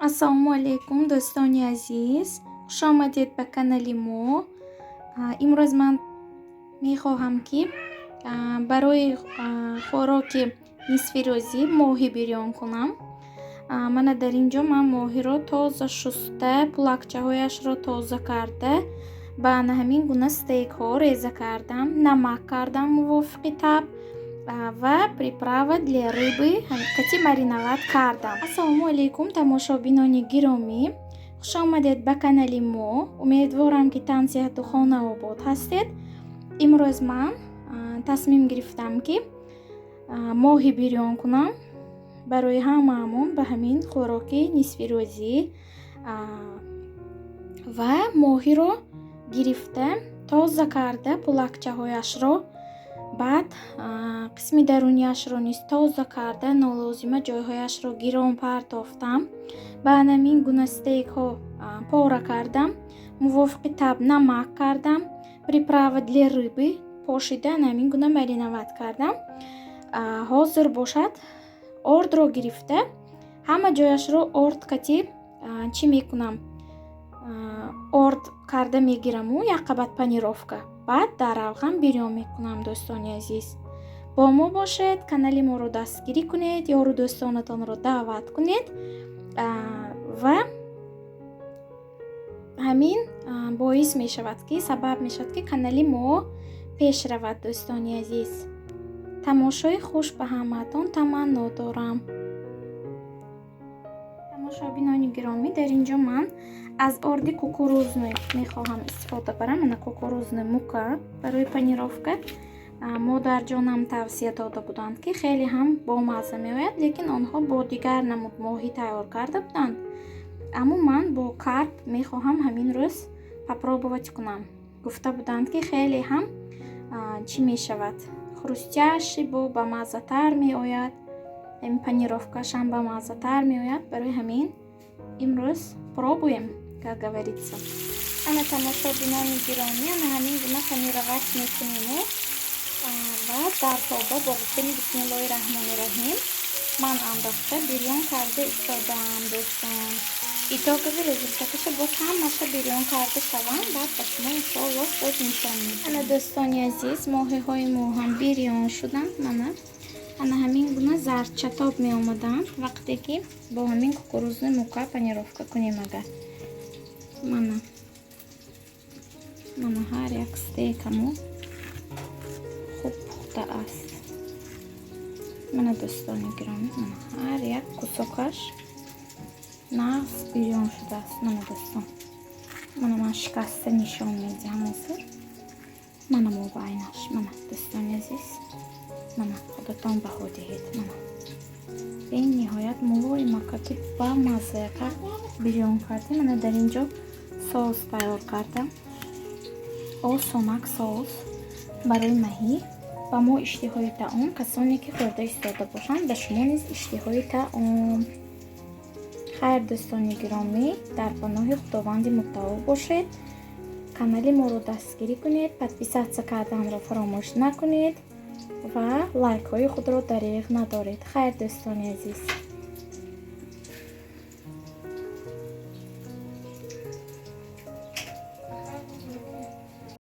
Ассалому алайкум, дӯстони азиз, хушомадед ба канали мо. Имрӯз ман мехоҳам, ки барои хӯроки нисфирӯзӣ моҳӣ бирён кунам. Мана, дар ин ҷо ман моҳиро тоза шуста, пулакчаҳояшро тоза карда, ба ана ҳамин гуна стейкҳо реза кардам, намак кардам мувофиқи табъ ва приправа для рыбы кати мариновать кардам. Ассалому алайкум, тамошобинони гиромӣ, хушомадед ба канали мо. Умедворам, ки тансиҳату хонаобод ҳастед. Имрӯз ман тасмим гирифтам, ки моҳи бирён кунам барои ҳамаамон ба ҳамин хӯроки нисфирӯзӣ. Ва моҳиро гирифта, тоза карда пулакчаҳояшро, баъд қисми дарунияшро низ тоза карда, нолозима ҷойҳояшро гирон партофтам, ба ҳамин гуна стейкҳо пора кардам, мувофиқи табъ намак кардам, приправа для рыбы пошида, ҳамин гуна мариновать кардам. Ҳозир бошад, ордро гирифта, ҳама ҷояшро орд кати чӣ мекунам, орд карда мегираму як қабат панировка, баъд дар равған бирён мекунам. Дӯстони азиз, бо мо бошед, канали моро дастгирӣ кунед, ёру дӯстонатонро даъват кунед ва ҳамин боис мешавад, ки сабаб мешавад, ки канали мо пеш равад. Дӯстони азиз, тамошои хуш ба ҳамаатон таманно дорам. Тамошобинони гиромӣ, дар ин ҷо ман аз орди кукурузный мехоҳам истифода барам. Ана, кукурузный мука барои панировка. Модарҷонам тавсия дода буданд, ки хеле ҳам бомазза меояд, лекин онҳо бо дигар намуд моҳӣ тайёр карда буданд, аммо ман бо карп мехоҳам ҳамин рӯз попробовать кунам. Гуфта буданд, ки хеле ҳам чӣ мешавад, хрустящий, бо бамаззатар меояд, ҳамин панировкашам бамаззатар меояд. Барои ҳамин имрӯз пробуем, как говорится. Ана, тамошобинони гиромӣ, ана ҳамин гуна панировать мекуниму ва дар тоба бо гуфтани бисмиллоҳи раҳмони раҳим ман андохта бирён карда истодаам. Дӯстон, итоговый результаташа боз ҳамаша бирён карда шавам, баъд ба шумо, иншоаллоҳ, боз нишон медиҳам. Ана, дӯстони азиз, моҳиҳои мо ҳам бирён шуданд. Мана, ана ҳамин гуна зардчатоб меомаданд, вақте ки бо ҳамин кукурузный мука панировка кунем. Агар мана, мана, ҳар як стейкамо хуб пухта аст. Мана, дӯстони гиромӣ, мана, ҳар як кусокаш нағз бирён шудааст. Мана, дӯстон, мана, ман шикаста нишон медиҳам ҳозир. Мана, мобайнаш, мана, дӯстони азиз, мана, худатон баҳо диҳед. Мана, бениҳоят мулоимакаки бамаззаяка бирён кардем. Мана, дар ин ҷо соус тайёр кардам, осонак соус барои маҳӣ. Ба мо иштиҳои таом, касоне ки хӯрда истода бошанд, ба шумо низ иштиҳои таом. Хайр, дӯстони гиромӣ, дар паноҳи Худованди Мутаол бошед. Канали моро дастгирӣ кунед, подписаться карданро фаромӯш накунед ва лайкҳои худро дареғ надоред. Хайр, дӯстони азиз.